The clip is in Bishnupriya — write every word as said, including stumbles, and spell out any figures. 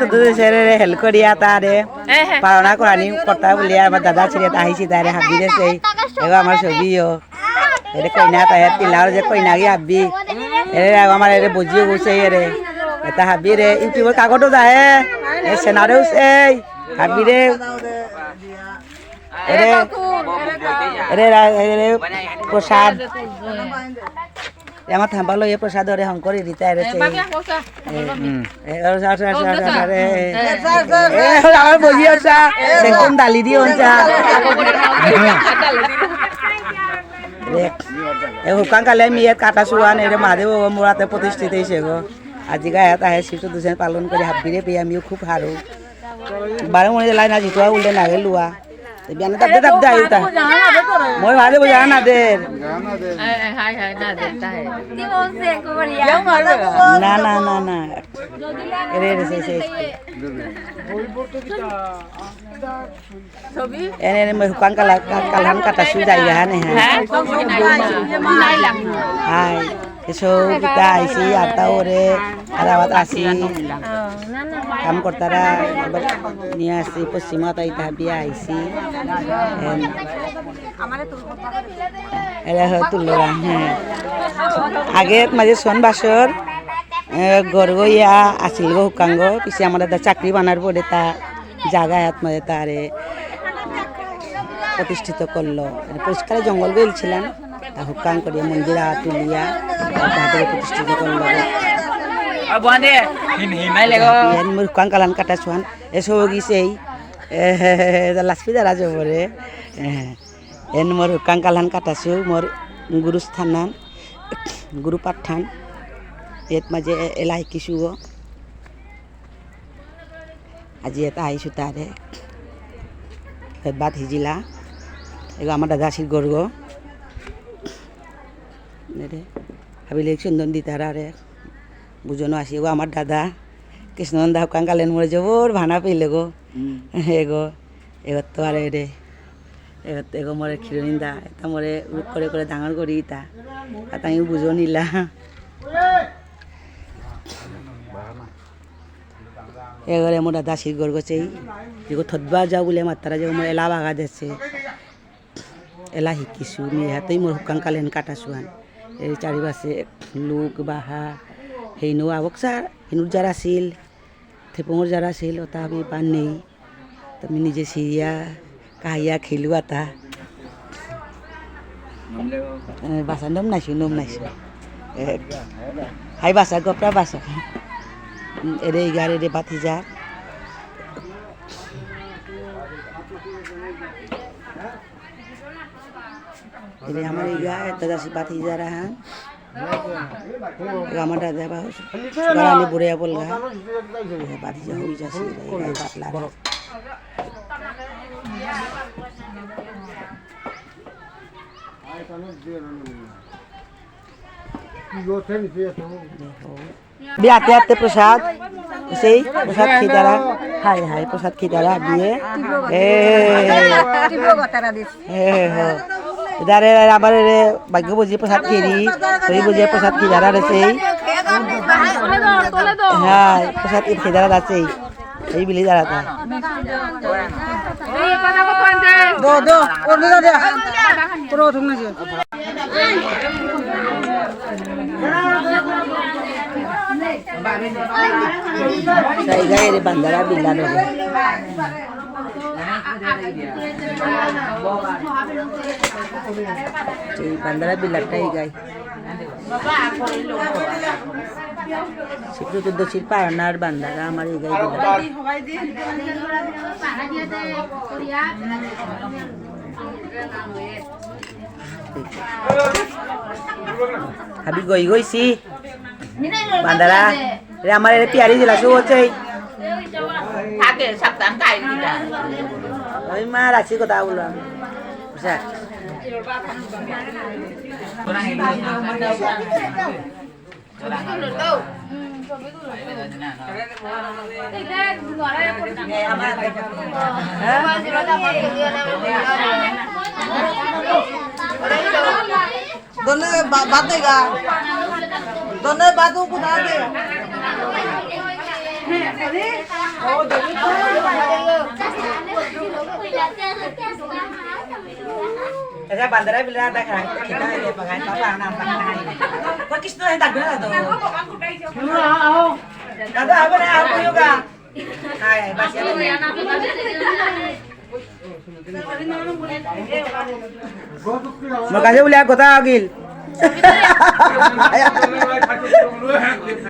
তো সেরে হেল্প করিয়া তারে হ্যাঁ, হ্যাঁ। পালনা করানি কর্তা বুলিয়া আমার দাদা ছিরে তাহিসি তারে হাবিরে সেই। এবার আমার ছবিও। এরে কইনা তাই তিলাওর যে কইনা গি হাবি। এরে আমার এরে বুঝিও বুঝে এরে। এটা হাবিরে YouTube কাগজও দাহে। এ সেনারেও সেই। হাবিরে। এরে, এরে, এরে, এরে, প্রসাদ। এ আমার থাম্বা লইয়া প্রসাদ ওরে হংকরি দিতা এরে সেই। এ, এ, ওরে, ওরে, ওরে, ওরে, ওরে, এ, এ, ওরে, আমার বজি ওরসা, দেখুন দালি দি ওরসা। দেখ, এ হুকাং কালে মি এ কাটা সুয়ান, এরে মহাদেব বাবা মোরাতে প্রতিষ্ঠিত হইছে গো। আজিকা এত আহে শিশু দুজন পালন করে হাবিরে পেয়ে আমিও খুব হারু। বারো মনে লাই না জিতুয়া উল্টে না গেলুয়া। তে বিয়ানে তাপ দে, তাপ দে, আয়ুতা। মই ভালে বুঝা না দে। এ, এ, হাই, হাই, না দে, তা হে। না, না, না, না। এরে, এরে, সেই, সেই। এনে, এনে, মই হুকাং কালা-, কা-, কালহান কাটা সু যাই গা, নে, হ্যাঁ। হাই। এসো, কিতা আইসি, আতা ওরে, আদাবাত আসি। কাম করতারা, এবার নিয়ে আসি, পশ্চিমা তাই তাবিয়া আইসি। এন, এরা হয় তুলরা, হ্যাঁ। আগে মাঝে সোন বাসর, এ, গরগইয়া আসিল গো হুকাঙ্গ, পিছে আমার দাদা চাকরি বানার পরে তা জায়গায় আত্মা তারে প্রতিষ্ঠিত করলো। মানে পরিষ্কার জঙ্গল বেলছিলাম, তা হুকাং করে মন্দির আ তুলিয়া, তারপরে প্রতিষ্ঠিত করলো। আর বন্ধে, হিম-, হিমাই লেগো। এন মোর হুকাং কালান কাটা চুয়ান, এসো গিসেই, এ, লাসপি দারা জবরে, এ, এন মোর হুকাং কালান কাটাসু, মোর গুরুস্থানান, গুরু পাঠান, এত মাঝে এ-, এলাই কিসুগো। আজি এটা আইসু তারে। এ ভাত হিজিলা। এগো আমার দাদা আসিল গরগো। নেরে। হাবিলে চন্দন দিতারা রে। বুঝনো আসি। এগো আমার দাদা। কৃষ্ণনন্দা হুকাং কালেন মোরে জবর ভানা পেলে গো। হুম। এগো। এগো তো আর এরে। এগো, এগো মোরে খিরুনিন্দা। এটা মোরে উড়ুক করে করে ডাঙর করি ইতা। আর তাই বুঝো নিলা। এগরে মোর দাদা সির গর গছেই, যেগো থদবা যাও বুলে মাত্তারা যেগো মোর এলা বাগা দেছে। এলা হিকিসু, মি হাতেই মোর হুকাং কালেন কাটা সুয়ান। এই চারিপাশে লুক, বাহা, হেইনো আবকসা, হেনুর যারা আসিল, থেপঙর যারা আসিল, ওটা আমি পান নেই। তো আমি নিজে সিরিয়া, কাহিয়া খেলুয়া তা। এ, বাসা নম নাইছো, নম নাইছো। এ, হাই বাসা, গপরা বাসা। এরে ইগার, এরে বাতিজা। এরে আমার ইগা, এটা দাসি বাতিজা রাহান। এগো আমার দাদা বা, বারানি বুড়ে বলগা। এ, বাতিজা হই যাসি, এরে ইগা পাতলা। বিয়াতে আতে প্রসাদ, সেই প্রসাদ খিদারা, হাই হাই প্রসাদ খিদারা দিয়ে, এ, এ, হ। ইদারে আবার এরে ভাগ্য বুঝি প্রসাদ খেরি, সেই বুঝে প্রসাদ খিদারা রে সেই। হ্যাঁ, প্রসাদ খিদারা আছে। এই বিলি দাঁড়াতে। দো, দো, ওর ভিতরে দে। পুরো উঠুন না যে। জায়গায় রে বান্দারা বিল্লা ধরে। এই বান্দারা বিল্লাটাই গাই। শিব চতুর্দশীর পাওনার বান্দারা আমার এই গাই দিল। হাবি গই গইছি। বান্দারা, এরে আমার এরে পিয়ারি দিলা, সু হচ্ছে এই। থাকে, সাবধান, খাই দিলা। ওই মা রাখছি কথা বললাম। বুঝা? দোনে বা-, বাদ দেগা। দোনে বাদ ও কুনা দে। Esa bandera bila ada kan, kita ada pakai apa, nampak kan. Kok kistu ada guna tuh? Ada apa nih, aku juga. Hai, basi. Makasih ulit aku tagil.